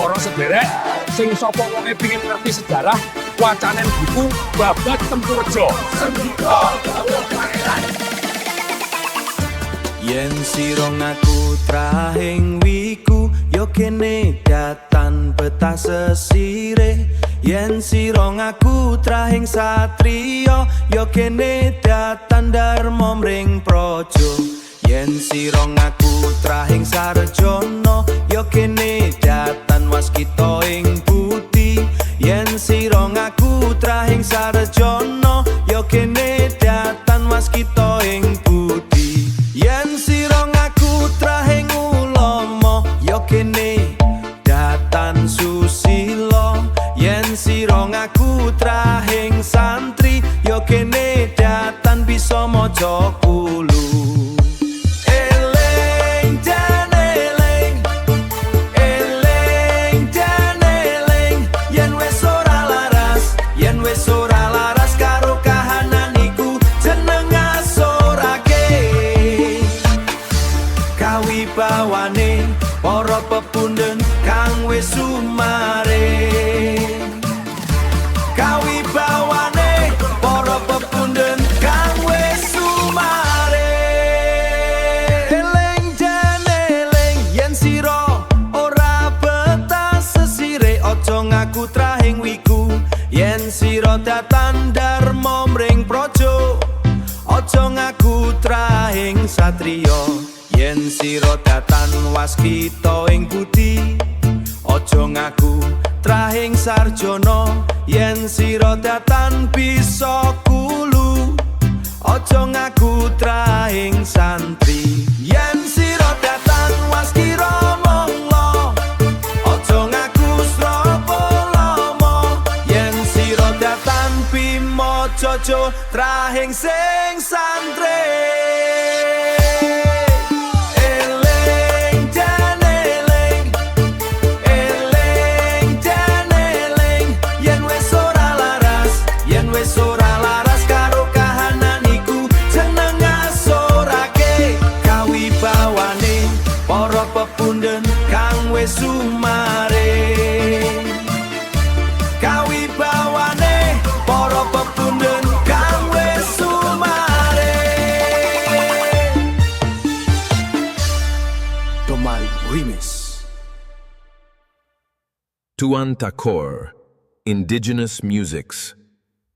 Para sederek, sing sapa wonge pingin ngerti sejarah, wacanen buku Babad Tempurejo. Sendika dawuh, Pangeran. Yen sira ngaku trahing wiku, ya kene datan betah sesire. Yen sira ngaku trahing satriya, ya kene datan darma mring praja. Yen sira ngaku trahing sarjana, ya kene datan waskita ing budi. Yen sira ngaku trahing sarjana, ya kene datan waskita ing budi. Yen sira ngaku trahing ulama, ya kene datan susila. Yen sira ngaku trahing santri, ya kene datan bisa maca kulu. Eling den eling, eling den eling, yen wis ora laras, yen wis ora laras karo kahanan iku jeneng ngasorake kawibawane para pepunden kang wis sumare, kawibawane para pepunden kang wis sumare. Eling den eling, yen sira ora betah sesire, aja ngaku trahing wiku. Yen sira datan darma mring praja, aja ngaku trahing satriya. Yen sira datan waskita ing budi, aja ngaku trahing sarjana. Yen sira datan bisa kulu, aja ngaku trahing santri. Yen sira datan waskira monglo, aja ngaku srapa lama. Yen sira datan bima jojo, trahing sing santri. Eling den eling, eling den eling, yen wis ora laras, yen wis ora laras karo kahanan iku jeneng ngasorake kawibawane para pepunden kang wis sumare, kawibawane para pepunden kang wis sumare. Domari Remix. Tuan Thakor, Indigenous Musics.